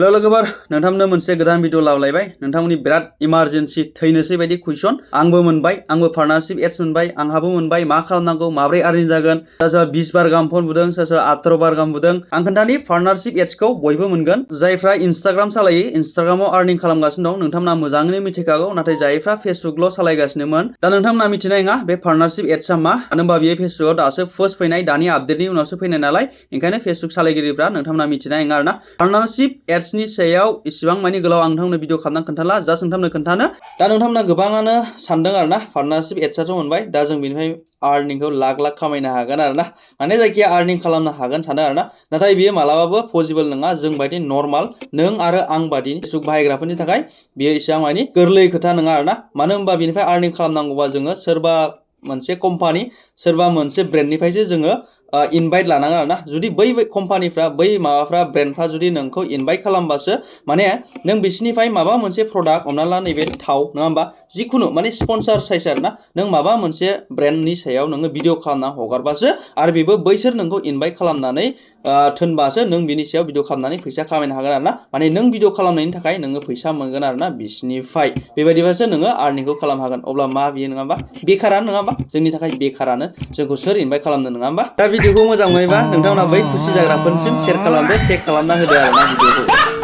लोगोफोर नोंथांनो मोनसे गोदान भिडिअ लाबोलायबाय नोंथांमोननि बिराद इमारजेन्सि थैनोसै बायदि कुइसन आंबो मोनबाय आंबो पार्टनारशिप एड्स मोनबाय आंहाबो मोनबाय मा खालामनांगौ माब्रै आर्निं जागोन सोरबा 20 बार गाहाम फन बुदों सोरबा 18 बार गाहाम बुदों आं खोन्थानि पार्टनारशिप एड्सखौ बयबो मोनगोन जायफ्रा इन्स्टाग्राम सालायो इन्स्टाग्रामाव आर्निं खालामगासिनो दं नोंथांमोना मोजाङैनो मिथिखागौ नाथाय जायफ्रा फेसबुकल' सालायगासिनोमोन दा नोंथांमोना मिथिनाय नङा बे पार्टनारशिप एड्सआ मा मानो होनबा बेयो फेसबुकआव दासो फार्स्ट फैनाय दानि आपडेटनि उनावसो फैनाय नालाय ओंखायनो फेसबुक सालायगिरिफ्रा नोंथांमोना मिथिनाय नङा आरोना पार्टनारशिप एड्सनि सायाव इसिबां मानि गोलाव आं नोंथांनो भिडिअ खालामना खोन्थाला जास्ट नोंथांनो खोन्थानो दा नोंथांमोना गोबाङानो सानदों आरोना पार्टनारशिप एड्सआथ' मोनबाय दा जों बेनिफ्राय आर्निंखौ लाख लाख खामायनो हागोन आरोना माने जायखिया आर्निं खालामनो हागोन सानो आरोना नाथाय बियो मालाबाबो पसिबल नङा जों बायदि नर्माल नों आरो आं बादि फेसबुक बाहायग्राफोरनि थाखाय बियो इसिबां मानि गोरलै खोथा नङा आरोना मानो होनबा बेनिफ्राय आर्निं खालामनांगौबा जोङो सोरबा मोनसे कम्पानि सोरबा मोनसे ब्रेन्डनिफ्रायसो जोङो इनभाइट लानाङा आरोना जुदि बै कम्पानिफ्रा बै माबाफ्रा ब्रेन्डफ्रा जुदि नोंखौ इनभाइट खालामबासो माने नों बिसिनिफ्राय माबा मोनसे प्रडाक्ट हमना ला नैबे थाव नङा होमबा जिखुनु माने स्पन्सार साइज आरोना नों माबा मोनसे ब्रेन्डनि सायाव नोङो भिडिअ खालामना हगारबासो आरो बेबो बैसोर नोंखौ इनभाइट खालामनानै थोनबासो नों बिनि सायाव भिडिअ खालामनानै फैसा खामायनो हागोन आरोना माने नों भिडिअ खालामनायनि थाखाय नोङो फैसा मोनगोन आरोना बिसिनिफ्राय बेबायदिबासो नोङो आर्निंखौ खालामनो हागोन अब्ला मा बियो नङा होमबा बेखारानो नङा होमबा जोंनि थाखाय बेखारानो जोंखौ सोर इनभाइट खालामनो नङा होमबा दा भिडिअखौ मोजां मोनोबा नोंथांमोना बै खुसि जाग्राफोरनिसिम शेयार खालामदो टेग खालामना होदो आरोना भिडिअखौ